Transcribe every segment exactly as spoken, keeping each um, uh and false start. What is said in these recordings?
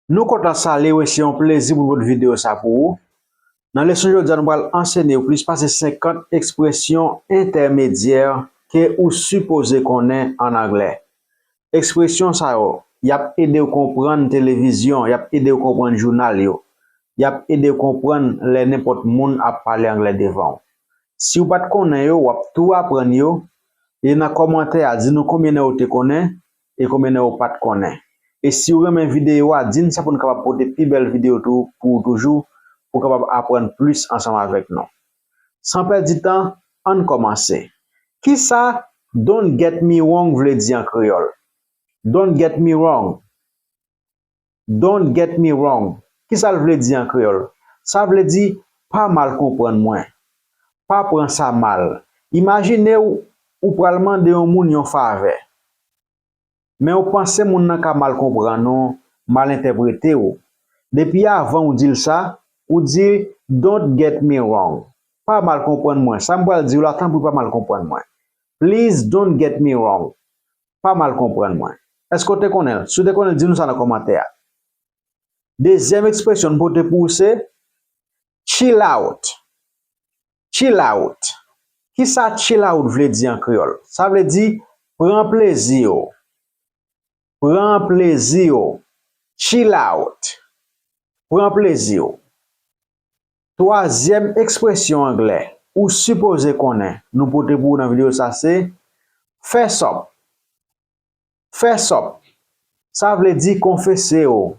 Nou kontan salye w e se yon plezi pou n pote videyo sa pou ou. Nan leson jodi a, nou pral ansenye w plis pase senkant ekspresyon entèmedyè ke ou sipoze konnen an anglè. Ekspresyon sa yo, y ap ede w konprann televizyon, y ap ede w konprann jounal yo, y ap ede w konprann lè nenpòt moun ap pale anglè devan w. Si w pa t konnen yo, w ap tou aprann yo. E nan kòmantè a, di nou konbyen nan yo w te konnen e konbyen nan yo w pa t konnen. E si w renmen videyo a, di n sa pou n kapab pote pi bèl videyo tou pou ou toujou, pou w kapab aprann plis ansanm avèk nou. San pèdi tan, ann kòmanse. Kisa "Don't get me wrong" vle di an kreyòl? Don't get me wrong. Don't get me wrong. Kisa l vle di an kreyòl? Sa vle di, pa mal konprann mwen. Pa pran sa mal. Imajine w, ou pral mande yon moun yon favè. Men ou panse moun nan ka mal konprann ou, mal entèprete w. Depi avan ou di l sa, ou di, "Don't get me wrong." Pa mal konprann mwen. Sa m pral di w la, tanpri pa mal konprann mwen. "Please don't get me wrong." Pa mal konprann mwen. Èske w te konnen l? Si w te konnen l, di nou sa nan kòmantè a. Dezyèm ekspresyon n pote pou ou se chill out. Chill out. Kisa chill out vle di an kreyòl? Sa vle di pran plezi w. Pran plezi w. Chill out. Pran plezi w. Twazyèm ekspresyon anglè ou sipoze konnen, nou pote pou ou nan videyo sa, se fess up. Fess up. Sa vle di konfese w.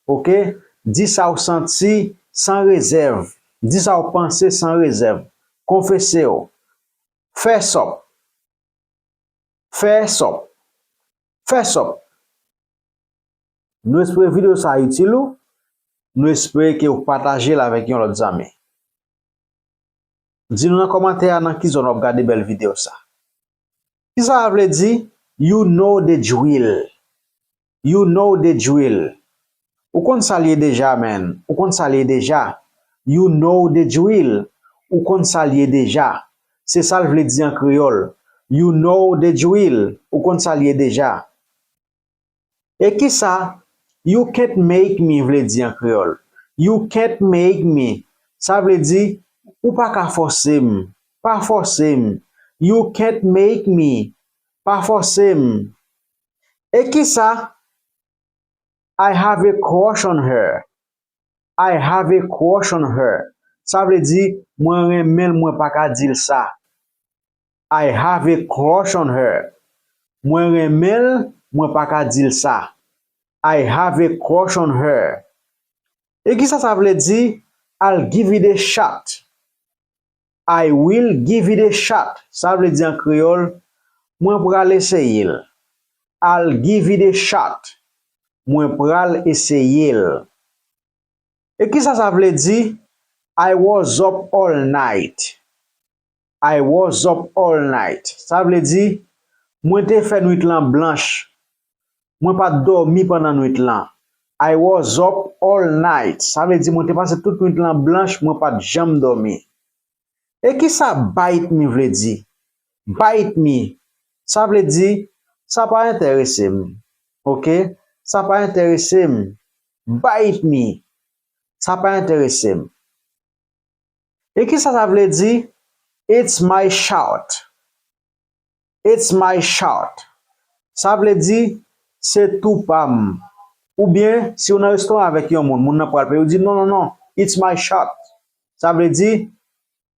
Oke? Di sa w santi san rezèv. Di sa w panse san rezèv. Konfese w. Fess up. Fess up. Fess up. Nou espere videyo sa a itil ou. Nou espere ke w pataje l avèk yon lòt zanmi. Di nou nan kòmantè a nan ki zòn w ap gade bèl videyo sa. Kisa sa vle di? You know the drill. You know the drill. Ou konn sa l ye deja, man. Ou konn sa l ye deja. You know the drill. Ou konn sa l ye deja. Se sa l vle di an kreyòl. You know the drill. Ou konn sa l ye deja. E kisa "You can't make me" vle di an kreyòl? "You can't make me." Sa vle di, ou pa ka fòse m. Pa fòse m. "You can't make me." Pa fòse m. E kisa "I have a crush on her"? "I have a crush on her." Sa vle di, mwen renmen l, mwen pa ka di l sa. "I have a crush on her." Mwen renmen l, mwen pa ka di l sa. "I have a crush on her." E kisa sa vle di? "I'll give it a shot." "I will give it a shot." Sa vle di an kreyòl, mwen pral eseye l. "I'll give it a shot." Mwen pral eseye l. E kisa sa vle di? "I was up all night." "I was up all night." Sa vle di, mwen te fè nwit lan blanch. Mwen pa t dòmi pandan nwit lan. "I was up all night." Sa vle di, mwen te pase tout nwit lan blanch, mwen pa t janm dòmi. E kisa "bite me" vle di? "Bite me." Sa vle di, sa pa enterese m. Oke? Sa pa enterese m. "Bite me." Sa pa enterese m. E kisa sa vle di? "It's my shot." "It's my shot." Sa vle di, se tou pa m. Oubyen, si w nan restoran avèk yon moun, moun nan pral peye, ou di, "Non, non, non, it's my shot." Sa vle di,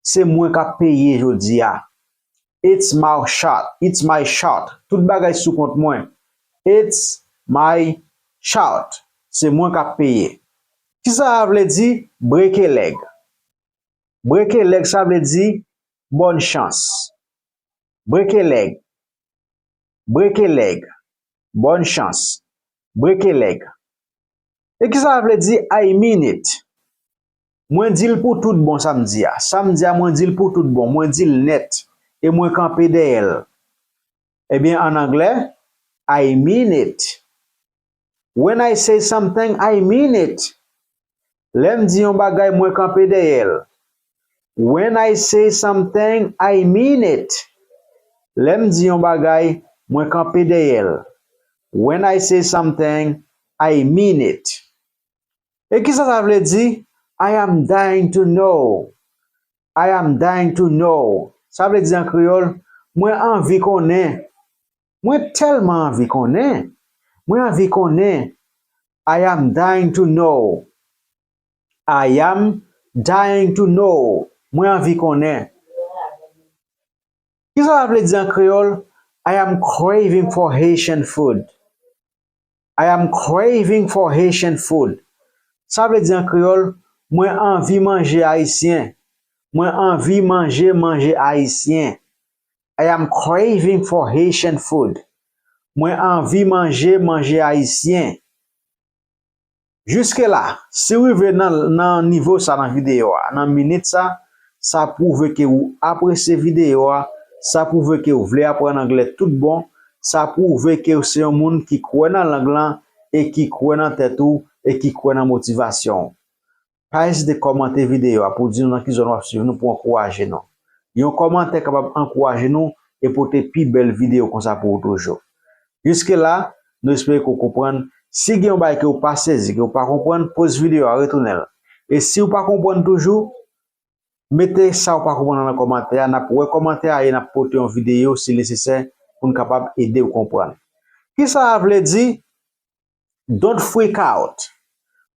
se mwen k ap peye jodi a. "It's my shot. It's my shot." Tout bagay sou kont mwen. "It's my shot." Se mwen k ap peye. Kisa sa vle di? "Break a leg." "Break a leg" sa vle di bòn chans. "Break a leg." "Break a leg." Bòn chans. "Break a leg." E kisa sa vle di "I mean it"? Mwen di l pou tout bon sa m di a. Sa m di a, mwen di l pou tout bon. Mwen di l nèt. E mwen kanpe dèyè l. Ebyen, an anglè, "I mean it." "When I say something, I mean it." Lè m di yon bagay, mwen kanpe dèyè l. "When I say something, I mean it." Lè m di yon bagay, mwen kanpe dèyè l. "When I say something, I mean it." E kisa sa vle di? I am dying to know. I am dying to know. Sa vle di an kreyòl, mwen anvi konnen. Mwen tèlman anvi konnen. Mwen anvi konnen. I am dying to know. I am dying to know. Mwen anvi konnen. Kisa sa vle di an kreyòl? I am craving for Haitian food. I am craving for Haitian food. Sa vle di an kreyòl, mwen anvi manje ayisyen. Mwen anvi manje manje ayisyen. I am craving for Haitian food. Mwen anvi manje manje ayisyen. Jiske la, si w rive nan, nan nivo sa nan videyo a, nan minit sa, sa pwouve ke ou apresye videyo a, sa pwouve ke ou vle aprann anglè tout bon, sa pwouve ke ou se yon moun ki kwè nan lang lan e ki kwè nan tèt ou e ki kwè nan motivasyon w. Pa ezite kòmante videyo a pou di nou nan ki zòn w ap swiv nou pou ankouraje nou. Yon kòmantè kapab ankouraje nou e pote pi bèl videyo konsa pou ou toujou. Jiske la, nou espere ke w konprann. Si gen yon bagay ke w pa sezi, ke w pa konprann, poz videyo a, retounen l. E si w pa konprann toujou, mete sa w pa konprann nan kòmantè a, n ap wè kòmantè a e n ap pote yon videyo si nesesè pou n kapab ede w konprann. Kisa sa vle di? Don't freak out.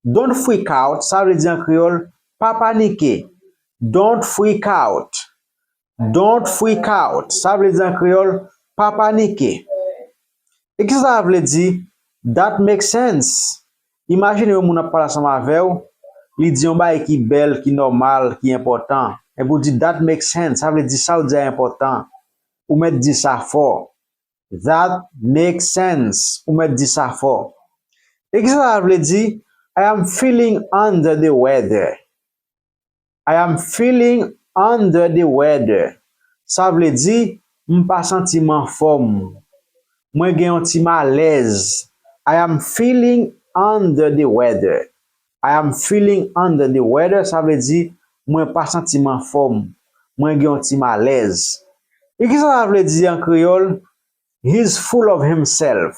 Don't freak out, sa vle di an kreyòl, pa panike. Don't freak out. Don't freak out, sa vle di an kreyòl, pa panike. E kisa sa vle di? That makes sense. Imajine yon moun ap pale ansanm avè w, li di yon bagay ki bèl, ki nòmal, ki enpòtan. Epi w di, that makes sense, sa vle di sa w di a enpòtan. Ou mèt di sa fò. That makes sense. Ou mèt di sa fò. E kisa sa vle di? I am feeling under the weather. I am feeling under the weather. Sa vle di, m pa santi m anfòm. Mwen gen yon ti malèz. I am feeling under the weather. I am feeling under the weather, sa vle di, mwen pa santi m anfòm. Mwen gen yon ti malèz. E kisa sa vle di an kreyòl? He's full of himself.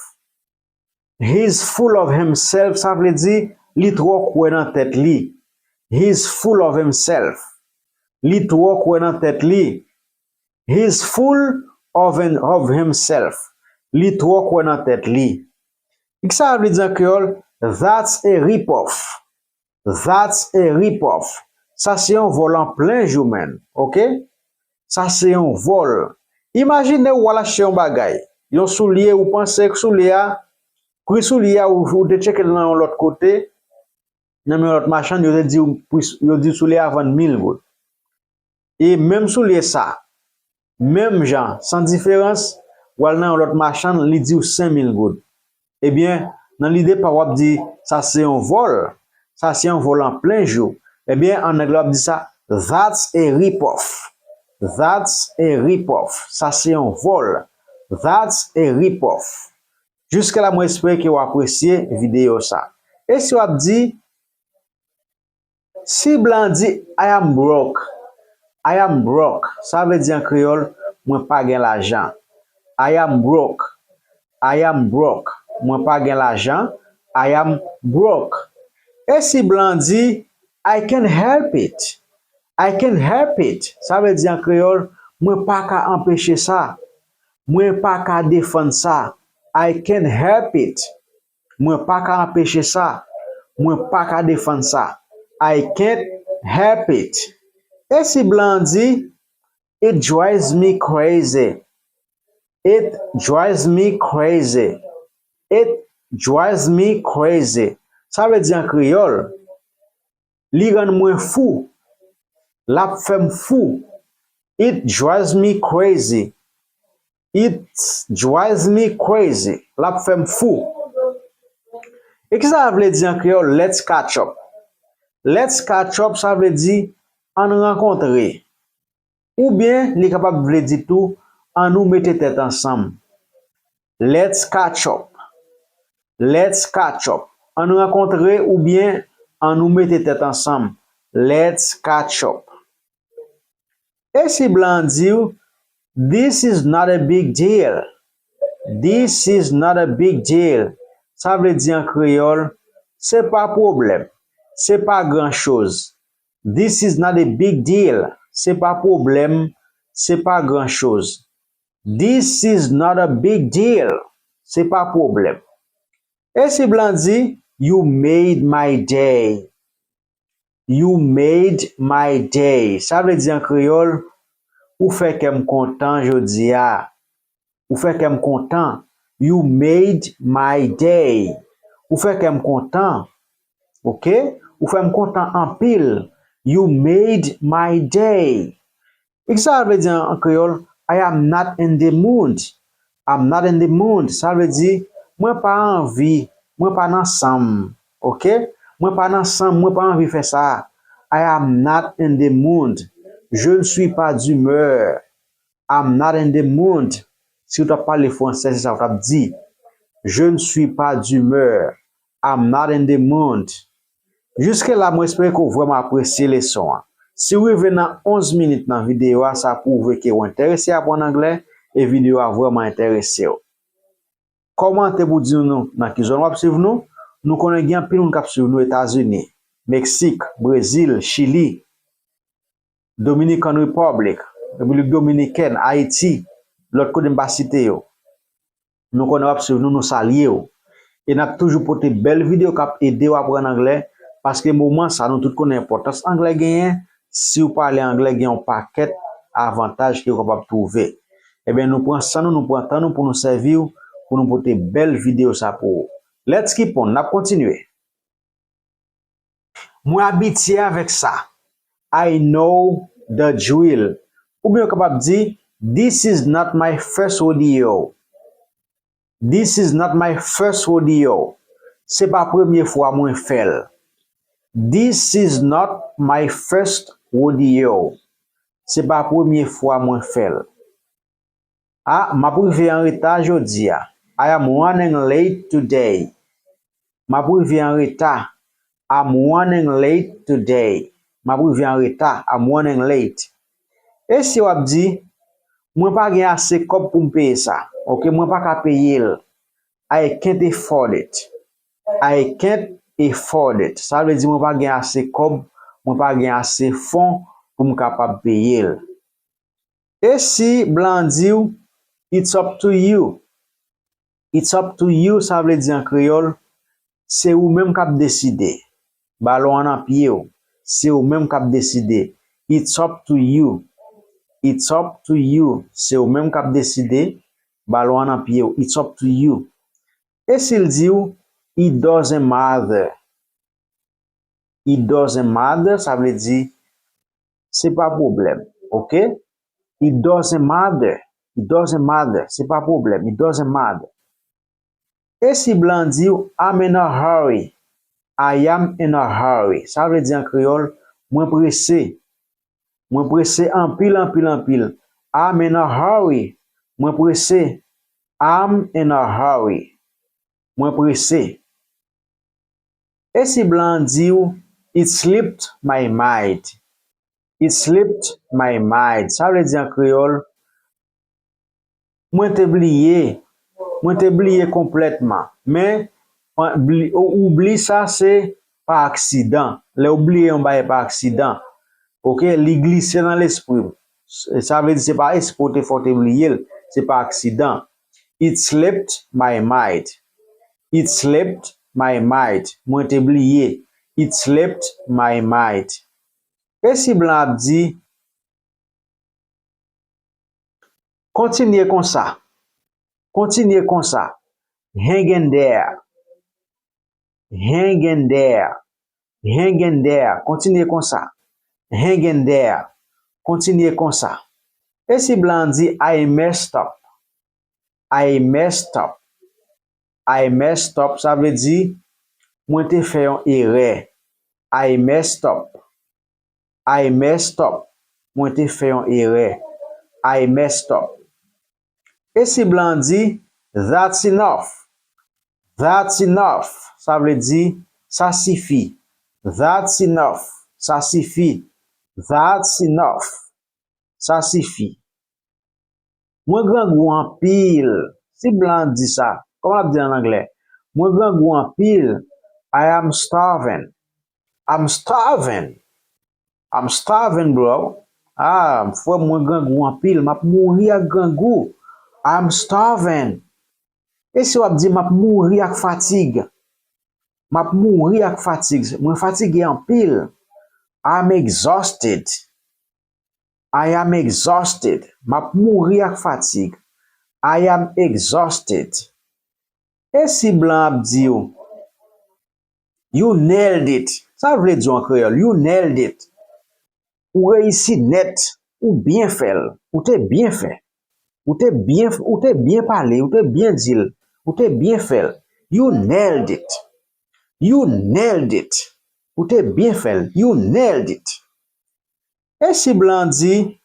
He's full of himself, sa vle di, li twò kwè nan tèt li. He's full of himself. Li twò kwè nan tèt li. He's full of, of himself. Li twò kwè nan tèt li. Kisa sa vle di an kreyòl? That's a rip-off. That's a rip-off. Sa se yon vòl an plen jou, man. Oke? Sa se yon vòl. Imajine w al achte yon bagay. Yon soulye, ou panse soulye a, pri soulye a, ou, ou te tcheke l nan yon lòt kote, nan men yon lòt machann, yo te di w pri, yo di w soulye a vann mil goud. E menm soulye sa, menm jan, san diferans, w al nan yon lòt machann, li di w senk mil goud. Ebyen, nan lide pa w, w ap di, sa se yon vòl, sa se yon vòl an plen jou. Ebyen, an anglè, w ap di sa, that's a rip-off. That's a rip-off. Sa se yon vòl. That's a rip-off. Jiske la, mwen espere ke w apresye videyo sa. E si w ap di, si blan di, I am broke. I am broke. Sa vle di an kreyòl, mwen pa gen lajan. I am broke. I am broke. Mwen pa gen lajan. I am broke. E si blan di, I can't help it. I can't help it. Sa vle di an kreyòl, mwen pa ka anpeche sa. Mwen pa ka defann sa. I can't help it. Mwen pa ka anpeche sa. Mwen pa ka defann sa. I can't help it. E si blan an di, it drives me crazy. It drives me crazy. It drives me crazy. Sa vle di an kreyòl, li rann mwen fou. L ap fè m fou. It drives me crazy. It drives me crazy. L ap fè m fou. E kisa sa vle di an kreyòl, let's catch up? Let's catch up, sa vle di, ann rankontre. Oubyen, li kapab vle di tou, ann nou mete tèt ansanm. Let's catch up. Let's catch up. Ann rankontre oubyen ann nou mete tèt ansanm. Let's catch up. E si blan an di w, this is not a big deal. This is not a big deal. Sa vle di an kreyòl, se pa pwoblèm. Se pa gran choz. This is not a big deal. Se pa pwoblèm. Se pa gran choz. This is not a big deal. Se pa pwoblèm. E si blan di, "You made my day." "You made my day." Sa vle di an kreyòl, "Ou fè kè m kontan jodi a." Ou fè kè m kontan. "You made my day." Ou fè kè m kontan. Oke? Ou fè m kontan anpil. "You made my day." E ki sa vle di an, an kreyòl? "I am not in the mood." "I'm not in the mood." Sa vle di, mwen pa anvi, mwen pa nan sanm. Oke? Mwen pa nan sanm, mwen pa anvi fè sa. "I am not in the mood." Je ne suis pas d'humeur. "I'm not in the mood." Si w t ap pale fransè, se sa w t ap di. "Je ne suis pas d'humeur." "I'm not in the mood." Jiske la, mwen espere ke w vrèman apresye leson an. Si w rive nan onz minit nan videyo a, sa pwouve ke w enterese aprann anglè e videyo a vrèman enterese w. Kòmante pou di nou nan ki zòn w ap swiv nou. Nou konnen gen anpil moun k ap swiv nou Etazini, Meksik, Brezil, Chili, Dominican Republic, Repiblik Dominikèn, Ayiti, lòt kote m pa site yo. Nou konnen w ap swiv nou, nou salye w. E n ap toujou pote bèl videyo k ap ede w aprann anglè, paske moman sa, nou tout konnen enpòtans anglè genyen. Si w pale anglè, gen yon pakèt avantaj ke w kapab twouve. Ebyen, nou pran san nou, nou pran tan nou pou nou sèvi w, pou nou pote bèl videyo sa pou ou. Let's keep on, n ap kontinye. Mwen abitye avèk sa. I know the drill. Oubyen w kapab di, "This is not my first rodeo." "This is not my first rodeo." Se pa premye fwa mwen fè l. "This is not my first rodeo." Se pa premye fwa mwen fè l. A, m ap rive an reta jodi a. I am running late today. M ap rive an reta. I'm running late today. M ap rive an reta. I'm running late. E si w ap di, "Mwen pa gen ase kòb pou m peye sa." Oke, mwen pa ka peye l. I can't afford it. I can't afford it. Sa vle di mwen pa gen ase kòb, mwen pa gen ase fon pou m kapab peye l. E si blan an di w, "It's up to you." It's up to you, sa vle di an kreyòl, se ou menm k ap deside. Balon an nan pye w. Se ou menm k ap deside. It's up to you. It's up to you. Se ou menm k ap deside. Balon an nan pye w. It's up to you. E si l di w, "It doesn't matter." It doesn't matter, sa vle di, se pa pwoblèm, oke? It doesn't matter. It doesn't matter. Se pa pwoblèm. It doesn't matter. E si blan di w, "I'm in a hurry." I am in a hurry. Sa vle di an kreyòl, mwen prese. Mwen prese anpil, anpil, anpil. I'm in a hurry. Mwen prese. I'm in a hurry. Mwen prese. E si blan an di w, "It slipped my mind." It slipped my mind. Sa vle di an kreyòl, mwen te bliye. Mwen te bliye konplètman. Men, an, bli-, ou, oubli sa se pa aksidan. Lè w bliye yon bagay pa aksidan, oke, li glise nan lespri m. S-, sa vle di se pa espre w te fè w te bliye l. Se pa aksidan. It slipped my mind. It slipped my mind. Mwen te bliye. It slipped my mind. E si blan ap di, "Kontinye konsa. Kontinye konsa. Hang in there. Hang in there. Hang in there." Kontinye konsa. Hang in there. Kontinye konsa. E si blan an di, "I messed up." I messed up. I messed up, sa vle di, mwen te fè yon erè. I messed up. I messed up. Mwen te fè yon erè. I messed up. E si blan an di, "That's enough." That's enough. Sa vle di, sa sifi. That's enough. Sa sifi. That's enough. Sa sifi. Mwen grangou anpil. Si blan an di sa, kòman l ap di l an anglè? Mwen grangou anpil. I am starving. I'm starving. I'm starving, bro. Ah, frè m, mwen grangou anpil. M ap mouri ak grangou. I'm starving. E si w ap di, m ap mouri ak fatig. M ap mouri ak fatig. Mwen fatige anpil. I'm exhausted. I am exhausted. M ap mouri ak fatig. I am exhausted. E si blan ap di w, you nailed it. Sa l vle di w an kreyòl? You nailed it. Ou reyisi nèt. Ou byen fè l. Ou te byen fè. Ou te byen, ou te byen pale. Ou te byen di l. Ou te byen fè l. You nailed it. You nailed it. Ou te byen fè l. You nailed it. E si blan di,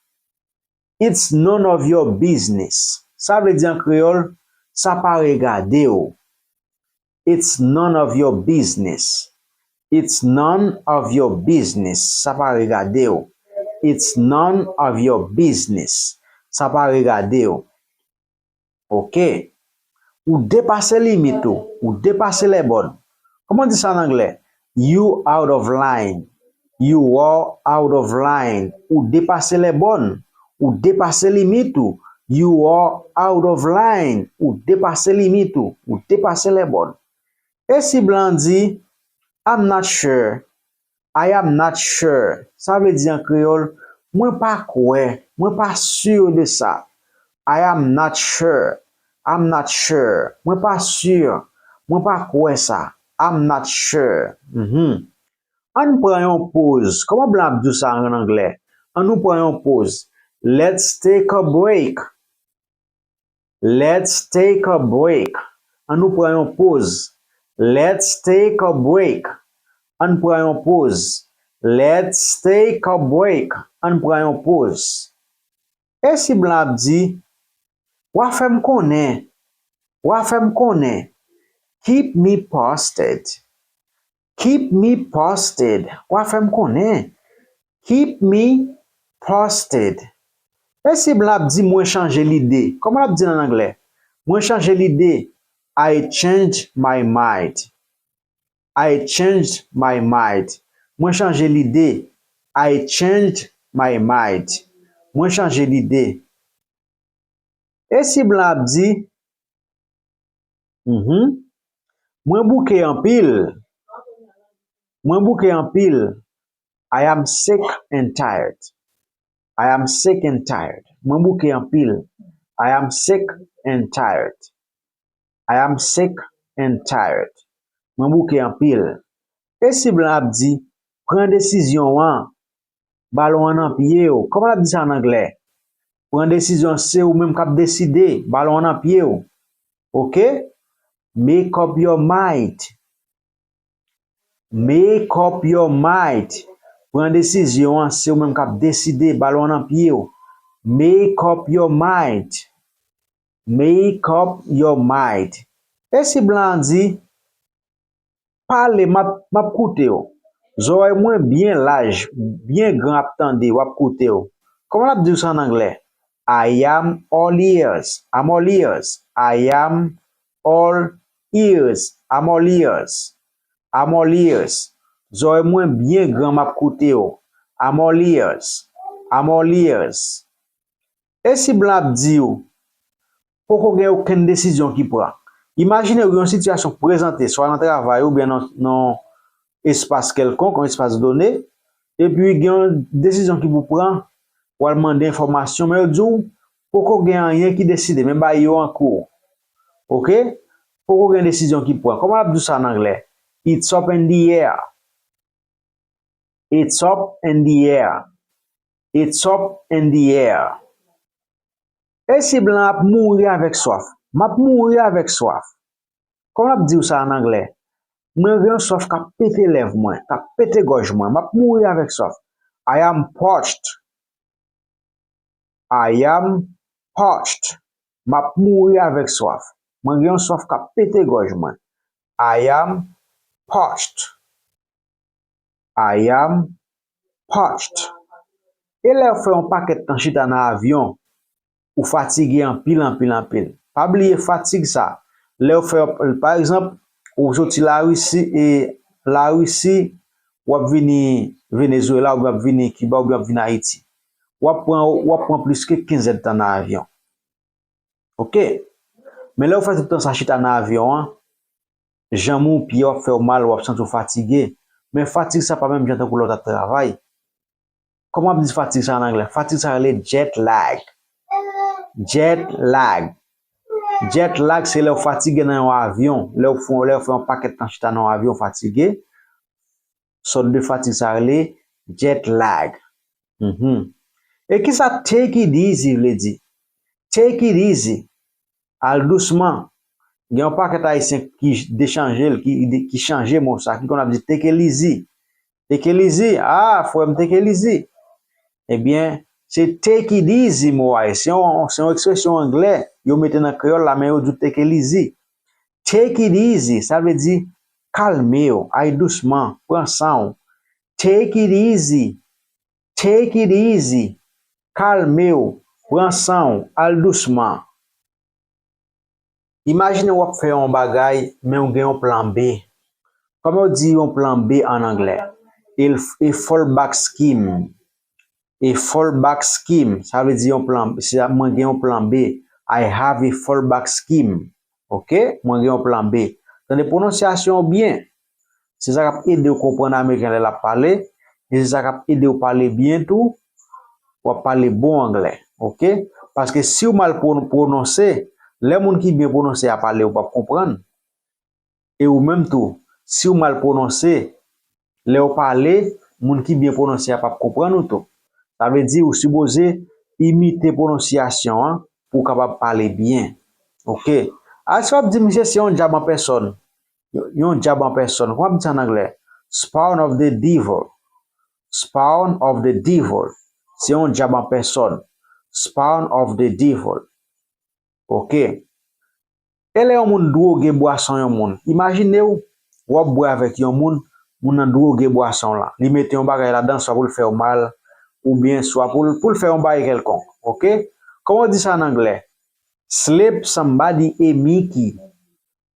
it's none of your business. Sa vle di an kreyòl, sa pa regade w. It's none of your business. It's none of your business. Sa pa regade w. It's none of your business. Sa pa regade w. Ok. Ou depase limit ou. Ou depase lè bòn. Kòman di sa an anglè? You out of line. You are out of line. Ou depase lè bòn. Ou depase limit ou. You are out of line. Ou depase limit ou. Ou depase lè bòn. E si blan di, I'm not sure. I am not sure. Sa vle di an kreyòl, mwen pa kwè, mwen pa si de sa. I am not sure. I'm not sure. Mwen pa si. Mwen pa kwè sa. I'm not sure. Mhm. Ann pran yon poz. Kòman blan ap di sa an anglè? Ann nou pran yon poz. Let's take a break. Let's take a break. Ann nou pran yon poz. Let's take a break. Ann pran yon poz. Let's take a break. Ann pran yon poz. E si blan ap di, w a fè m konnen. W a fè m konnen. Keep me posted. Keep me posted. W a fè m konnen. Keep me posted. E si blan ap di mwen chanje lide? Kòman l ap di l an anglè? Mwen chanje lide. I change my mind. I change my mind. Mwen chanje lide. I change my mind. Mwen chanje lide. E si blan ap di, mhm, mwen bouke anpil. Mwen bouke anpil. I am sick and tired. I am sick and tired. Mwen bouke anpil. I am sick and tired. I am sick and tired. Mwen bouke anpil. E si blan ap di, pran desizyon an, balon an nan pye w. Kòman l ap di sa an anglè? Pran desizyon, se ou menm k ap deside, balon an nan pye w. Ok? Make up your mind. Make up your mind. Pran desizyon an, se ou menm k ap deside, balon an nan pye w. Make up your mind. Make up your mind. E si blan an di, pale, m ap, m ap koute w. Zòrèy mwen byen laj, byen gran ap tande, w ap koute w. Kòman l ap di w sa an anglè? I am all ears. I'm all ears. I am all ears. I'm all ears. I'm all ears. Zòrèy mwen byen gran, m ap koute w. I'm all ears. I'm all ears. E si blan ap di w, poko gen okenn desizyon ki pran? Imajine w yon sitiyasyon prezante, swa nan travay oubyen nan, nan espas kèlkonk, yon espas done, epi gen yon desizyon ki pou pran, w al mande enfòmasyon, men yo di w, poko gen anyen ki deside, men bagay yo an kou. Ok? Poko gen desizyon ki pran. Kòman l ap di w sa an anglè? It's up in the air. It's up in the air. It's up in the air. E si blan ap mouri avèk swaf? M ap mouri avèk swaf. Kòman l ap di w sa an anglè? Mwen gen yon swaf k ap pete lèv mwen, k ap pete gòj mwen. M ap mouri avèk swaf. I am parched. I am parched. M ap mouri avèk swaf. Mwen gen yon swaf k ap pete gòj mwen. I am parched. I am parched. E lè w fè yon pakèt tan chita nan avyon, ou fatige anpil, anpil, anpil. Pa bliye fatig sa. Lè w fè, pa egzanp, ou soti Larisi, e Larisi, w ap vini Venezuela, oubyen w ap vini Kiba, oubyen w ap vini Ayiti. W ap pran, w ap pran plis ke kenz èdtan nan avyon. Oke. Men lè w fè tout tan sa chita nan avyon an, janm ou, pye w ap fè w mal, w ap santi w fatige. Men fatig sa pa menm jan tankou lè w t ap travay. Kòman w ap di fatig sa an anglè? Fatig sa rele jet lag. Jet lag. Jet lag se lè w fatige nan yon avyon. Lè w fè, lè w fè yon pakèt tan chita nan yon avyon, w fatige. Sòt de fatig sa rele jet lag. Mhm. E kisa take it easy vle di? Take it easy. Al dousman. Gen yon pakèt Ayisyen ki dechanje l, ki, ki chanje mo sa, ki konn ap di take it easy. Take it easy. Ah, frè m, take it easy. Ebyen, se take it easy mo a ye. Se yon, se yon ekspresyon anglè yo mete nan kreyòl la, men yo di w take it easy. Take it easy, sa vle di kalme w, al dousman, pran san w. Take it easy. Take it easy. Kalme w, pran san w, al dousman. Imajine w ap fè yon bagay, men w gen yon plan B. Kòman yo di yon plan B an anglè? A, a fallback scheme. A fallback scheme. Sa vle di yon plan, se, mwen gen yon plan B. I have a fallback scheme. Oke? Mwen gen yon plan B. Tande pwononsyasyon an byen. Se sa k ap ede w konprann ameriken lè l ap pale, e se sa k ap ede w pale byen tou, w ap pale bon anglè, oke? Paske si w mal pwo-, pwononse, lè moun ki byen pwononse a pale, ou p ap konprann. E ou menm tou, si w mal pwononse, lè w pale, moun ki byen pwononse a p ap konprann ou tou. Sa vle di ou sipoze imite pwononsyasyon an pou w kapab pale byen. Oke? Alò, si w ap di misye se yon dyab an pèsòn, yon dyab an pèsòn. Kòman ap di sa an anglè? Spawn of the devil. Spawn of the devil. Se yon dyab an pèsòn. Spawn of the devil. Oke. E lè yon moun dwoge bwason yon moun, imajine w, w ap bwè avèk yon moun, moun nan dwoge bwason w lan. Li mete yon bagay ladan, swa pou l fè w mal, oubyen swa pou l, pou l fè yon bagay kèlkonk. Oke? Kòman w di sa an anglè? Slip somebody a Mickey.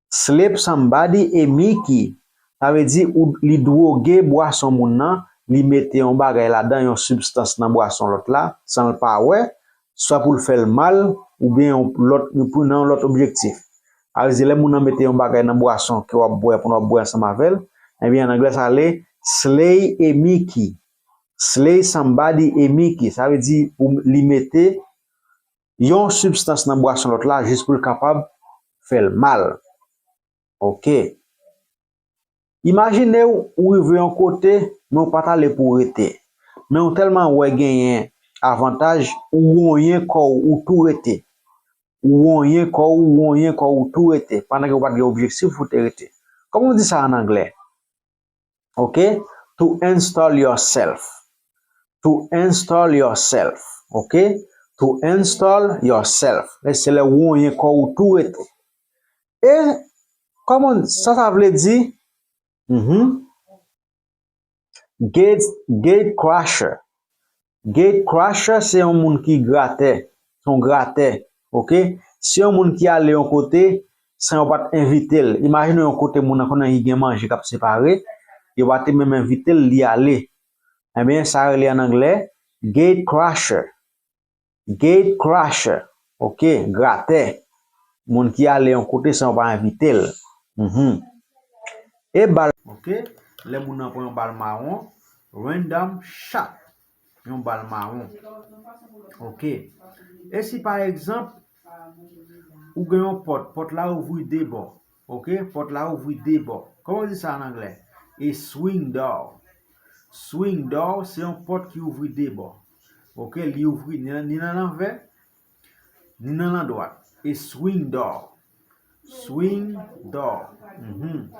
Slip somebody a Mickey. Sa vle di ou, li dwoge bwason moun nan, li mete yon bagay ladan, yon sibstans nan bwason lòt la, san l pa wè, swa pou l fè l mal, oubyen yon lòt, pou nan yon lòt objektif. Sa vle di lè moun nan mete yon bagay nan bwason ke w ap bwè, pou n ap bwè ansanm avè l, ebyen, an anglè, sa rele slay a Mickey. Slay somebody a Mickey. Sa vle di ou, li mete yon sibstans nan bwason lòt la jis pou l kapab fè l mal. Oke. Imajine w, ou rive yon kote, men w pa t ale pou w rete. Men w tèlman wè genyen avantaj, ou wonyen kò w, ou tou rete. Ou wonyen kò w, ou wonyen kò w, ou tou rete. Pandan ke w pa t gen objektif pou w te rete. Kòman w di sa an anglè? Oke? To install yourself. To install yourself. Oke? To install yourself. E se lè w wonyen kò w tou rete. E kòman sa, sa vle di? Mhm. Gate, gate crasher. Gate crasher se yon moun ki gratè, se yon gratè, oke? Se yon moun ki ale yon kote san yo pa t envite l. Imajine yon kote moun nan konnen li gen manje k ap separe, yo pa te menm envite l, li ale. Ebyen, sa rele an anglè gate crasher. Gate crasher, oke, gratè. Moun ki ale yon kote san yo pa envite l. Mhm. E bal, oke, lè moun nan pran yon bal mawon, random shot, yon bal mawon. Oke. E si pa egzanp, ou gen yon pòt, pòt la ouvri de bò. Oke, pòt la ouvri de bò. Kòman w di sa an anglè? A swing door. Swing door, se yon pòt ki ouvri de bò. Oke, li ouvri ni, ni nan lanvè, ni nan landwat. A swing door. Swing door. Mhm.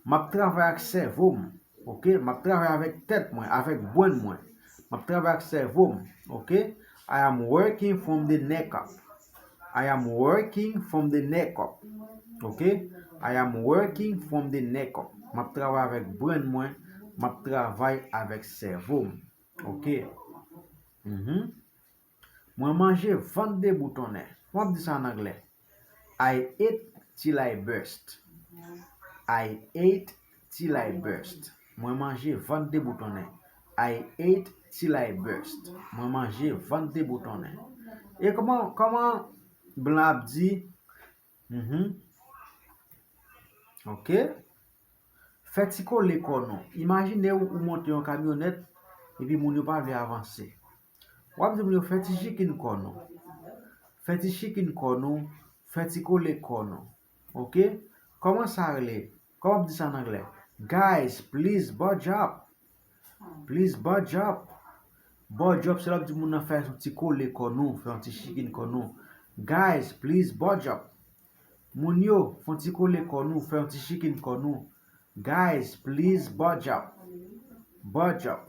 M ap travay ak sèvo m. Oke, m ap travay avèk tèt mwen, avèk brenn mwen. M ap travay ak sèvo m. Oke, I am working from the neck up. I am working from the neck up. Oke, I am working from the neck up. M ap travay avèk brenn mwen, m ap travay avèk sèvo m. Oke. Mhm. Mwen manje vant debout tonnè. Kòman w ap di sa an anglè? I ate till I burst. I ate till I burst. Mwen manje vant deboutonnen. I ate till I burst. Mwen manje vant deboutonnen. E kòman, kòman blan ap di? Mhm. Ok. Fè ti kole kò nou. Imajine w, ou monte yon kamyonèt, epi moun yo pa vle avanse. W ap di moun yo, fè ti chikin kò nou. Fè ti chikin kò nou, fè ti kole kò nou. Ok? Kòman sa rele? Kòman w ap di sa an anglè? Guys, please budge up. Please budge up. Budge up, se lè w ap di moun nan fè yon ti kole kò nou, fè yon ti chikin kò nou. Guys, please budge up. Moun yo, fè yon ti kole kò nou, fè yon ti chikin kò nou. Guys, please budge up. Budge up.